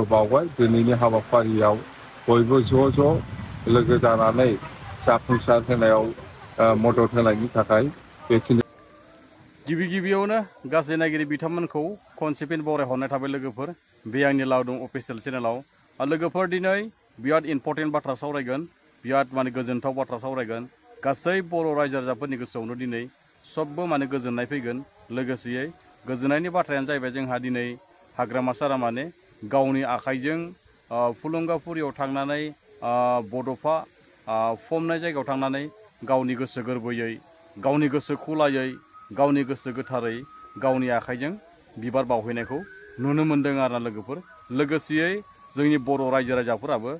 साबायखर बावबाय दिनैनि हाबाफारियाव बयबो ज' लोगो जानानै जाफुंसार होनायाव मदद होनायनि थाखाय बेखिनि गिबियावनो गासै नायगिरि बिथांमोनखौ खनसे फिन बरायहरनाय थाबाय लोगोफोर बे आंनि लावदुम अफिसियेल चेनेलाव लोगोफोर दिनै बिराद इम्पर्टेन्ट बाथ्रा सावरायगोन बिराद गोजोनथाव बाथ्रा सावरायगोन गासै बर' रायजो राजाफोरनि गोसोआवनो दिनै सबबो गोजोननाय फैगोन लोगोसेयै गोजोननायनि बाथ्रायानो जाहैबाय जोंहा दिनै हाग्रामा सारा गावनि आखाइजों फुलुंगाफुरियाव थांनानै बड'फा फबनाय जायगायाव थांनानै गावनि गोसो गोरबोयै गावनि गोसो खुलायै गावनि गोसो गोथारै गावनि आखाइजों बिबार बावहैनायखौ नुनो मोन्दों आरोना लोगोफोर लोगोसेयै जोंनि बर' रायजो राजाफोराबो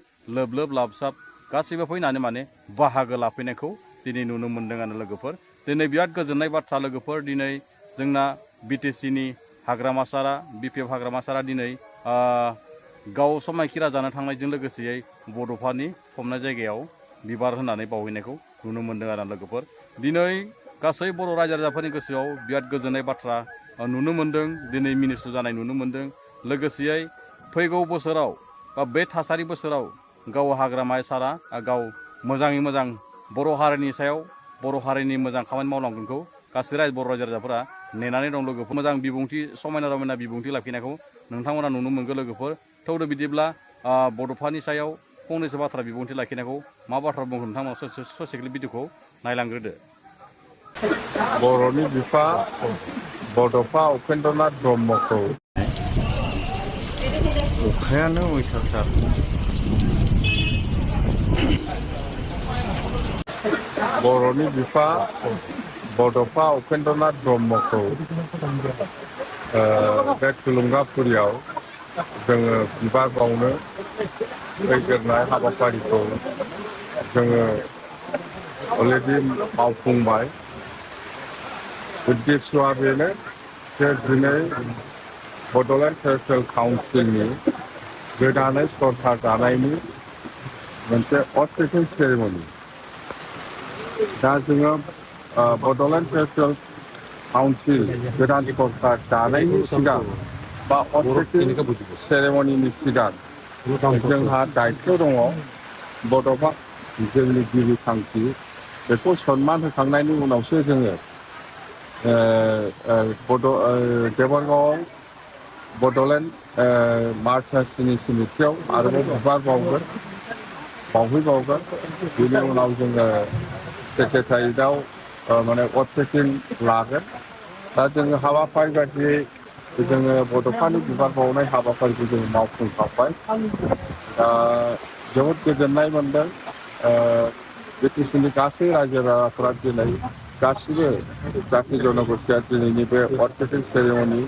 लोब लाबसाब गासैबो फैनानै बाहागो लाफैनायखौ दिनै नुनो मोन्दों आरो लोगोफोर दिनै बिराद गोजोननाय बाथ्रा लोगोफोर दिनै जोंना बिटिसिनि हाग्रामा सारा बिपिएफ हाग्रामा सारा दिनै गाव समायखिरा जानो थांनायजों लोगोसेयै बड'फानि फबनाय जायगायाव बिबार होनानै बावहैनायखौ नुनो मोन्दों आरो लोगोफोर दिनै गासै बर' रायजो राजाफोरनि गोसोआव बिराद गोजोननाय बाथ्रा नुनो मोन्दों दिनै मिनिस्लु जानाय नुनो मोन्दों लोगोसेयै फैगौ बोसोराव बा बे थासारि बोसोराव गाव हाग्रामा सारा गाव मोजाङै मोजां बर' हारिनि सायाव बर' हारिनि मोजां खामानि मावलांगोनखौ गासै बर' रायजो राजाफोरा नेनानै दं लोगोफोर मोजां बिबुंथि समायना रमायना बिबुंथि लाखिनायखौ नोंथांमोना नुनो मोनगोन लोगोफोर थेवबो बिदिब्ला बड'फानि सायाव फंनैसो बाथ्रा बिबुंथि लाखिनायखौ मा बाथ्रा बुंगोन नोंथांमोना ससेखिनि भिडिअखौ नायलांग्रोदो। बर'नि बिफा बड'फा उपेन्द्रनाथ ब्रह्मखौ अखायानो अयथासार बर'नि बिफा बड'फा उपेन्द्रनाथ ब्रह्मखौ बे थुलुंगाफुरियाव जोङो बिबार बावनो फैगोरनाय हाबाफारिखौ जोङो अलरेडि मावफुंबाय उद्देश्यआ बेनो जे दिनै बड'लेण्ड टेरिटरियेल काउन्सिलनि गोदानै सरकार दानायनि मोनसे अथेन्टिक सेरेमनि दा जोङो बड'लेण्ड टेरिटरियेल काउन्सिल गोदान सरकार दानायनि सिगां बा अथेन्टिक सेरेमनिनि सिगां जोंहा दायित्व दङ बड'फा जोंनि गिबि थांखि बेखौ सनमान होखांनायनि उनावसो जोङो देबरगावआव बड'लेण्ड मार्चार्सनि समितियाव आरोबाव बिबार बावहैबावगोन बेनि उनाव जोङो सेक्रेटारियेटआव अथेन्टिक लागोन दा जोङो हाबाफारि बायदियै जोङो बड'फानि बिबार बावनाय हाबाफारिखौ जोङो मावफुंखांबाय दा जोबोद गोजोननाय मोनदों बिटिसिनि गासै रायजो राजाफोरा दिनै गासिबो जाथि जनगोष्ठीया दिनैनि बे अथेन्टिक सेरेमनि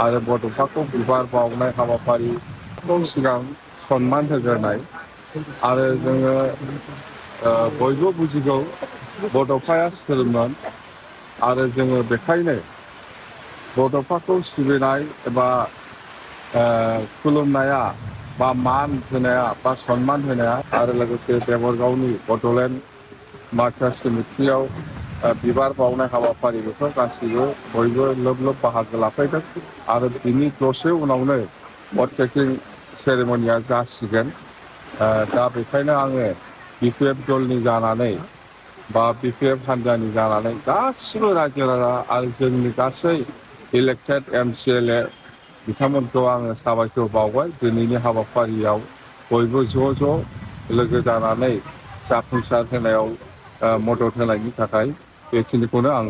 आरो बड'फाखौ बिबार बावनाय हाबाफारिखौ सिगां सनमान होग्रोनाय आरो जोङो बयबो बुजिगौ बड'फाया सोरमोन आरो जोङो बेखायनो बड'फाखौ सिबिनाय एबा खुलुमनाया बा मान होनाया बा सनमान होनाया आरो लोगोसे देबरगावनि बड'लेण्ड मार्चार्स समितियाव बिबार बावनाय हाबाफारि बेफोर गासैबो बयबो लोब बाहागो लाफैदों आरो बिनि दसे उनावनो अथेन्टिक सेरेमनिया जासिगोन दा बेखायनो आङो बिपिएफ दलनि जानानै बा बिपिएफ हान्जानि जानानै गासिबो रायजो राजा आरो जोंनि गासै इलेक्टेड MCLA बिथांमोनखौ आङो साबायखर बावबाय दिनैनि हाबाफारियाव बयबो ज' लोगो जानानै जाफुंसार होनायाव मदद होनायनि थाखाय बेखिनिखौनो आं